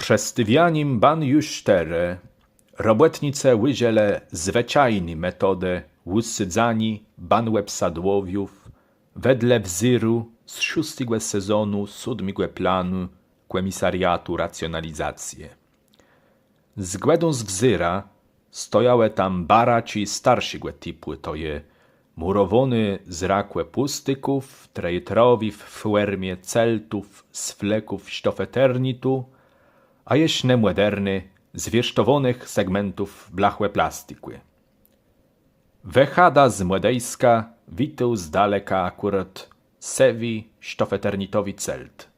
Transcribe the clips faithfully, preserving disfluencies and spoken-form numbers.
Przë stôwianim banju sztërë robòtnicë ùżëlë zwëczajny metodë ùsôdzaniô banòbsadłowiów wedle wzéru z szóstégò sezonu sódmégò planu Kòmisariatu Racjonalizacje. Zgòdą z wzérã stojałë tam baraczi starszégò tipù, to je mùrowóné z rakòpùstóków, trejtrowi w fòrmie celtów z fleków sztofeternitu, a jesz ne mòderné z wiérztowónëch segmentów blachòplastikù. Wëchada z mòdejska witôł z daleka akùrat sëwi sztofeternitowi celt.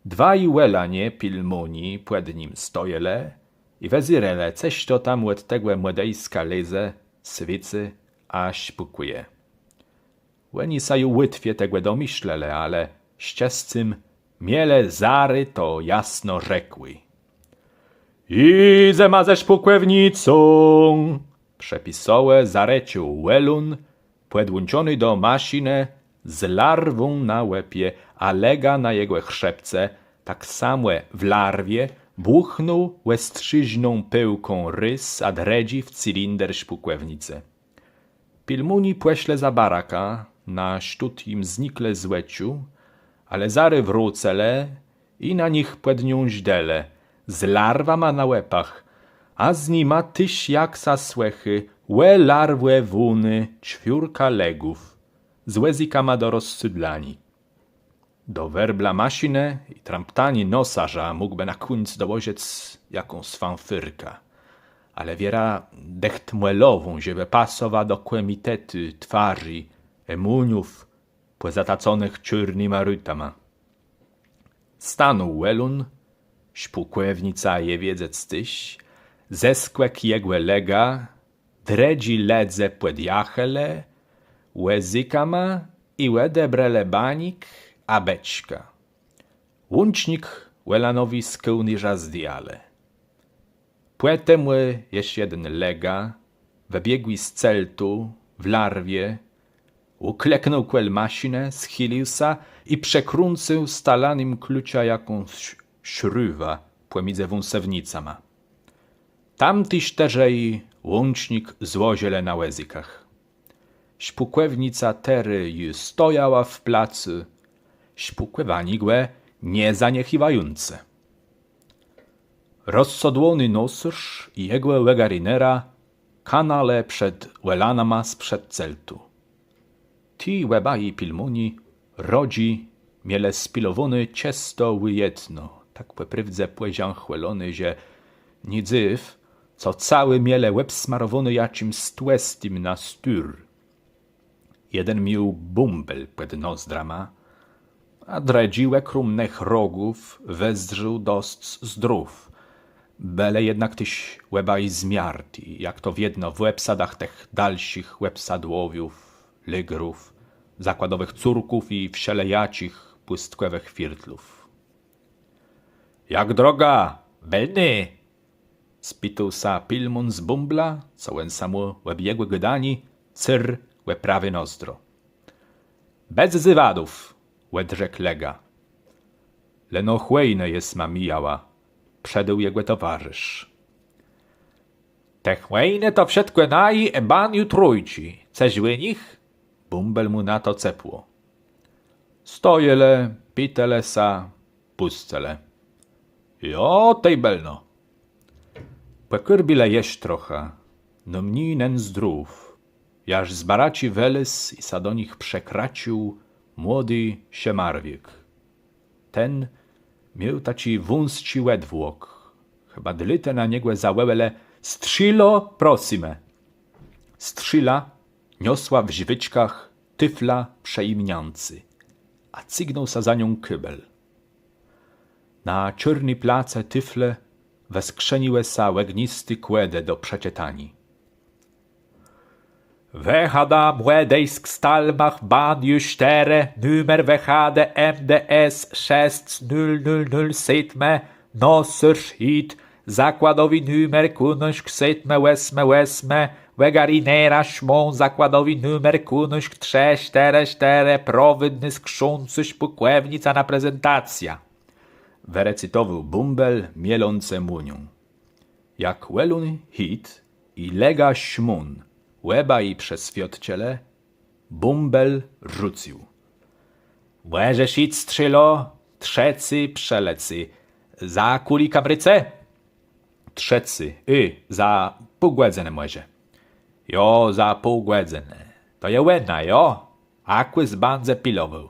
Dwaj Wòlanie pilmùni pòd nim stojelë i wëzérelë, cëż to tam òd tegò mòdejska lezie, swiécy a szpùkùje. Òni sã ju łatwie tegò domëslelë, ale szczescym mielë zarô to jasno rzekłé. Jidzema ze szpùkòwnicą! Przepisowò zarëczôł Wòlón, pòdłączony do maszinë z larwą na łepie, a lega na jegò chrzebce, tak samò w larwie, bùchnął òstrzéżną pôłką rôz a drëdżi w cylinder szpùkòwnicë. Pilmùni pòszlë za baraka, na sztót jim zniklë z òczu, ale zarô wrócëlë i na nich pòd nią żdelë, z larwama na łepach, a z nima téż, jak sã słëchô, òlarwòwónô czwiórka legów z wòzykama do rozsôdlaniô. Do werbla maszinë i tramptaniô nosarza mógłbë na kùńc dołożëc jakąs fanfôrkã. Ale wierã dëcht mòlową, żebë pasowa do kòmitetu twarzi, emùniów, pòzataconëch czôrnyma rutama. Stanął Wòlón, szpùkòwnica je wiedzec téż, zeskòkł jegò lega, drëdżi lëdze pòdjachelë wòzykama i òdebrelë banik a beczkã. Łącznik Wòlanowi z kòłnérza zdjãlë. Pòtemù jesz jeden lega, wëbiegłi z celtu, w larwie, ùklëknął kòl maszinë, schilił sã i przekrãcył stalanym kluczã jakąs sz-, szrëwã pòmidzë wąsewnicama. Tamti sztërzej łącznik złożëlë na wòzykach. Szpùkòwnica terô ju stojała w placu, szpùkòwaniégò nie zaniechiwającë. Rozsodłóny nosôrz i jegò ògarinera kanãlë przed Wòlanama sprzed celtu. Ti òbaji pilmùni rodżi mielë spilowóné czësto ùjedno, tak pò prôwdze pòżãchòlony, że nie dzëw, co całi mielë òbsmarowóné jaczims tłëstim na stôr. Jeden miôł bąbel pòd nozdrama, a drëdżi òkróm nëch rogów wëzdrzôł dosc zdrów. Bëlë jednak téż òbaji zmiarti, jak to wiedno w òbsadach tëch dalszich òbsadłowiów, lëgrów, zakładowëch córków i wszelejaczich pùstkòwëch firtlów. Jak droga, bëlny? Spitôł sã pilmùn z bąbla, co òn sã mù òb jegò gôdanié cérł ò prawé nozdro. Bez zôwadów, òdrzekł lega. Leno chòjnë jesma mijała, przedôł jegò towarzysz. Te chòjnë to wszëtkò naje ë banjutrójczi, cëż ù nich? Bąbel mù na to cepło. Stojelë, pitelë sã, pùscëlë. Jo, tej bëlno. Pòkôrbilë jesz trochã, no mni nen zdrów, jaż z baraczi wëlôzł i sã do nich przekrôcził młodi Szemarwiôk. Ten miôł taczi wąsczi òdwłok. Chëba dlôte na niegò zawòłelë: Strzélo, prosymë! Strzéla niosła w żëwëczkach tôflã przëjimniãcô, a cygnął sã za nią kôbel. Na czôrny place tôfle wëskrzëniłë sã ògnisté kòdë do przeczëtaniô. Wëchada Mòdejsk Stalmach, banjô sztërë, numer wëchadë M D S szesc nul nul nul sétmë, nosôrz, hit, zakładowi numer kùnôszk sétmë òsmë òsmë, ògarinera, szmón, zakładowi numer kùnôszk trzë sztërë sztërë, prowôdny skrzący szpùkòwnica na prezentacjã. Wërecytowôł Bùmbel, mielącë mùnią. Jak Welun Hit i Lega Szmón òbaj przeswiôdczëlë, Bùmbel rzucył: „Mòżesz jic, Trzilo, trzecy przëlecy. Za kùli, kamrôce?” „Trzecy, y, za pół gòdzënë mòże.” „Jo, za pół gòdzënë. To je òna, jo? Akùs bãdze pilowôł.”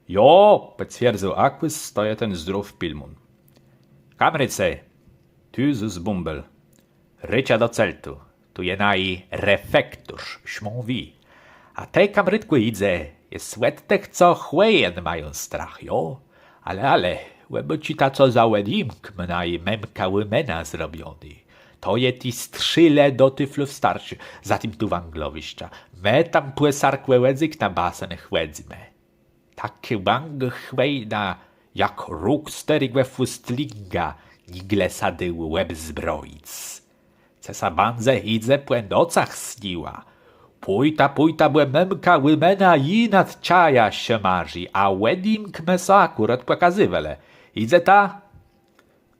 „Jo,” pòcwierdzył Akùs, „to je ten zdrów pilmón.” „Kamrôce, tu zôs Bùmbel, rëczã do celtu, tu je naji refektôrz, Szmón Wi. A të, kamrôtkò, jidzë, jes òd tëch, co chòjén mają strach, jo? Ale, ale, òbôczita, co za òdjimk mô naji mëmka Łëmëna zrobiony. To je ti Strzëlë do tôflów starszi, za tim tu wãglowiszczã. Më tam pò sarkòwòdzyk na basen chòdzymë. Takô wãgòchòjna, jak róg stôrégò fùstlinga, nigle sã dôł òbzbrojic. Cë sã bãdze, jidze, pò nocach sniła. Pòjta, pòjta, bò mëmka Łëmëna ji nad czajã szëmarzi, a òdjimk më so akùrat pòkazywelë. Jidzeta?”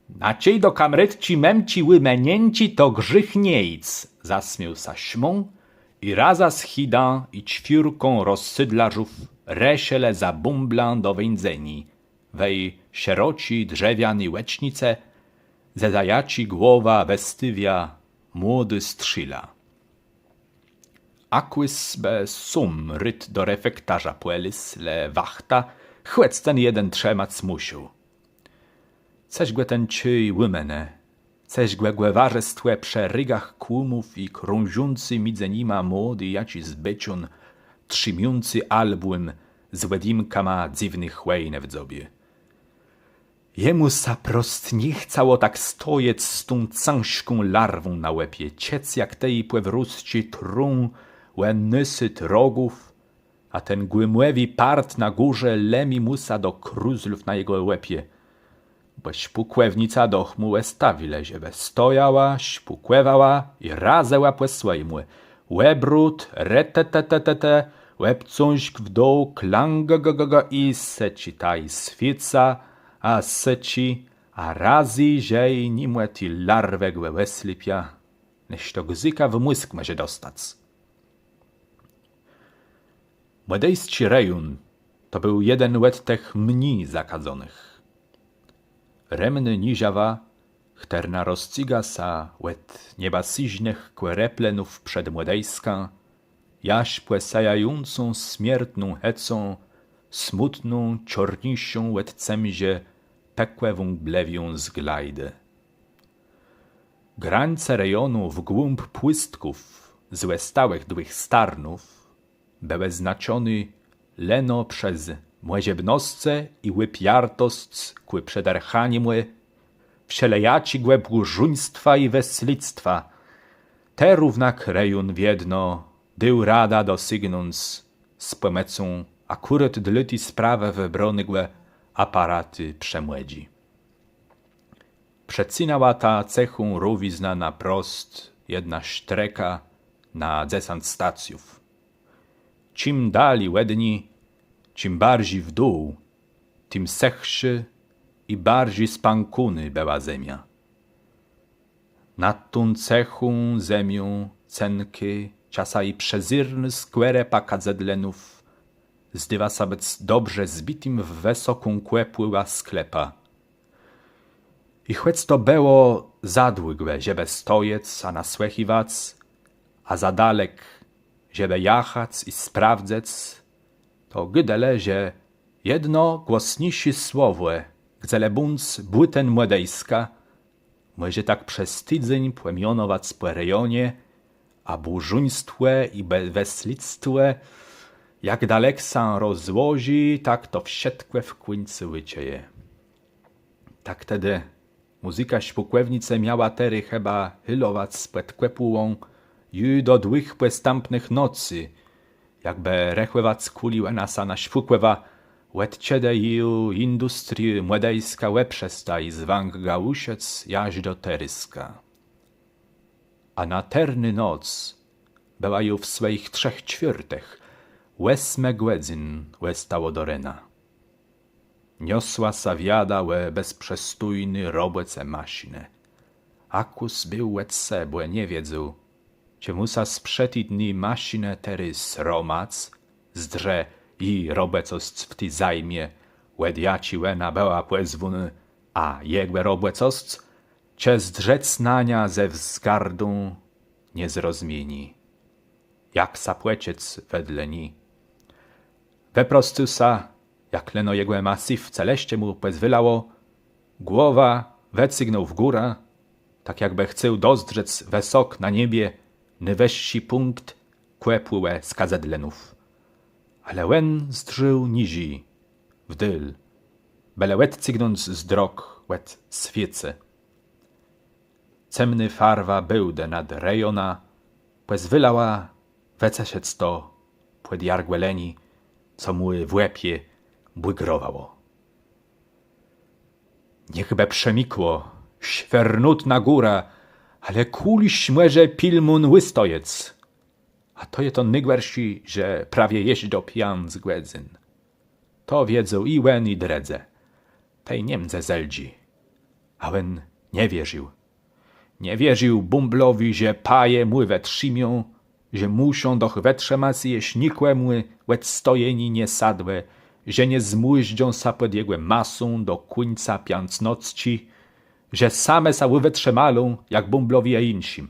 „Na czej do kamrôtczi mëmczi Łëmëninczi to grzéch nie jic”, zasmiôł sã Szmón, i razã z Hidã i czwiórką rozsôdlarzów rëszëlë za Bùmblã do wińdzeniô, wej szeroczi drzewiany łecznicë, zeza jaczi głowã wëstôwiô młodi Strzëla. Akùs bë sóm rôd do refektarza pòlôzł, le wachta, chòc ten jeden trzëmac mùszôł. Cëż gò ten czôj òmënie, cëż gò gòwarzëstwò przë régach kłómów i krążący midzë nima młodi jaczis beczón, trzimiący albùm z òdjimkama dzywnëch chòjnów w dzobie. Jemù sã prost nie chcało tak stojec z tą cãżką larwą na łepie, czëc, jak tej pòwrózczi trą ò nôsôd rogów, a ten gùmòwi part na górze lemi mù sã do kruzlów na jegò łepie. Bò szpùkòwnicã doch mù òstawilë, żebë stojała, szpùkòwała i razëła pò swòjémù. Òbrót, retetetetete, òbcążk w dół, klangagagaga i sëczi ta i swiéca, a sëczi, a razy, że i nimò ti larwë gò òslepią, nëż to guzika w mózg mòże dostac. Mòdejsczi rejón to béł jeden òd tëch mni zakadzonëch. Remnô niżawa, chtërna rozcyga sã òd niebasyżnëch kòreplenów przed Mòdejskã, jaż pò sëjającą smiertną hëcą, smùtną, czôrniészą òd cemżë, pekłë wąglewią z Glajdi. Grańce rejónu w głąb pùstków z òstałëch dwùch starnów bëłë znaczoné leno przez mòżebnoscë i ùpiartosc kù przedërchaniémù wszelejaczégò bùrzuństwa i wëslédztwa. Te równak rejón wiedno dôł radã dosygnąc z pòmòcą akùrat dlô ti sprawë wëbrónégò aparatu przemòcë. Przecynała tã cëchą rówiznã na prost jedna sztreka na dzesãc stacjów. Czim dali òd ni, czim barżi w dół, tim sëchszô i barżi spãkónô bëła zemia. Nad tą cëchą zemią cenké, czasã i przezérné skòrë pòkadzëdlenów zdôwa sã bëc dobrze zbitim w wësoką kòpùłã sklepã. I chòc to bëło za długò, żebë stojec a nasłëchiwac, a za dalek, żebë jachac i sprawdzëc, to gôdelë, że jedno głosniészé słowò, gdze le bądz bùten Mòdejska, mòże tak przez tidzéń pòmianowac pò rejonie, a bùrzuństwò i be-, wëslédztwò, jak dalek sã rozłożi, tak to wszëtkò w kùńcu ùczëje. Tak tedë mùzyka szpùkòwnicë miała terô chëba hôlowac pòd kòpùłą ju do dwùch pòstãpnëch nocy, jakbë rechòwac, kùli òna sã naszpùkòwa, òd czedë ju industriô Mòdejska òprzesta i zwãk głuszëc jaż do terôzka. A na terną noc bëła ju w swòjich trzech czwiôrtëch, òsmë gòdzyn òstało do rena. niosła sã wiada ò bezprzestójny robòce maszinë. Akùs béł òd se, bò nie wiedzôł, czë mù sã sprzed ti dni maszinë terô sromac, zdrzec ji robòcosc w ti zajmie, òd jaczi òna bëła pòzwónô, a jegò robòcosc, czë zdrzec na niã ze wzgardą, nie zrozmieni, jak sã pòczëc wedle ni. Wëprostił sã, jak leno jegò massiwcë lëszcze mù pòzwôlało, głowã wëcygnął w górã, tak jakbë chcôł dozdrzec wësok na niebie nôwëższi pùnkt kòpùłë skazëdlënów. Ale òn zdrzôł niżi, w dôl, bële òdcygnąc zdrok òd swiécë. Cemnô farwa bałdë nad rejonã pòzwôlała wëcëszëc to pòdjargòlenié, co mù w łepie bùgrowało. Niechbë przemikło, szwernąc na górã, ale kùli mòże pilmón ùstojec. A to je to nôgòrszé, że prawie jesz do piãc gòdzyn. To wiedzą i òn, i drëdzë. Tej nie mdze zeldżi. A òn nie wierził. Nie wierził Bùmblowi, że paje mù wëtrzimią, że mùszą doch wëtrzëmac i jesz nikòmù òdstojenié nie sadłé, że nie zmùżdżą sã pòd jegò masą do kùńca piãcnocë, że same sã ùwëtrzëmają, jak Bùmblowi a jinszim.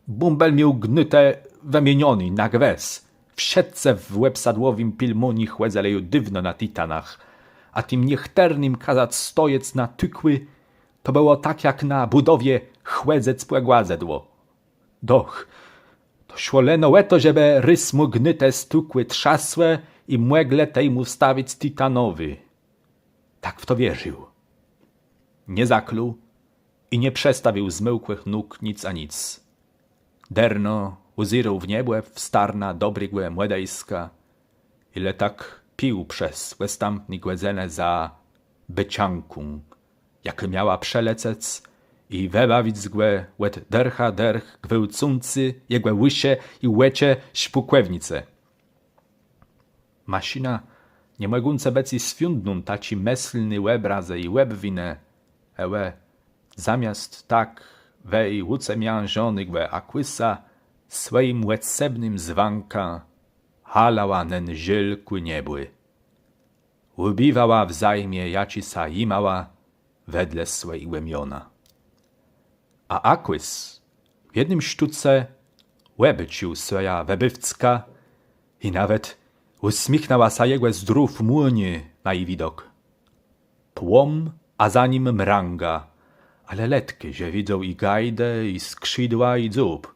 Bùmbel miôł gnôtë wëmienioné na gwës. Wszëtcë w òbsadłowim pilmónie chòdzëlë ju dôwno na titanach, a tim niechtërnym kazac stojec na tëkù, to bëło tak jak na bùdowie chòdzëc pò głazëdło. Doch, to szło leno ò to, żebë rôz mù gnôtë z tëkù trzasłë i mòglë tej mù wstawic titanowé. Tak w to wierził. Nie zakluł i nie przestawił zmòkłëch nóg nic a nic. Dërno ùzérôł w niebò w starnã dobrégò mòdejska, i le tak pił przez òstãpné gòdzënë za bëczanką, jakô miała przëlecec i wëbawic gò òd dërcha dërch gwôłcący jegò ùszë i òczë szpùkòwnicë. Maszina, nie mògącë bëc i swiądnąc taczi mëslny òbrazë i òbwinë, ale zamiast tak wej ùcemiãżonégò Akùsa swòjim òdsebnym zwãkã halała nen żôl kù niebù. Ùbiwała w zajmie, jaczi sã jimała wedle swòjégò miona. A Akùs w jednym sztóce òbôcził swòjã wëbôwczkã i nawet ùsmiéchnãła sã jegò zdrów mùniô na ji widok. Płom, a za nim mrãga, ale letkô, że widzą i gajdë, i skrzidła, i dzób.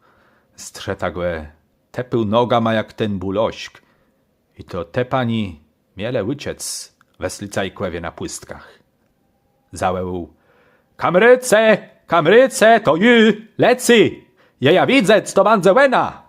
Strzëta gò tëpôł nogama jak ten bùloszk. I to tëpanié mielë ùczëc Weslëcajkòwie na pùstkach. Zawòłôł: „Kamrôcë, kamrôcë, to ju, lecy! Je jã widzec, to bãdze òna!”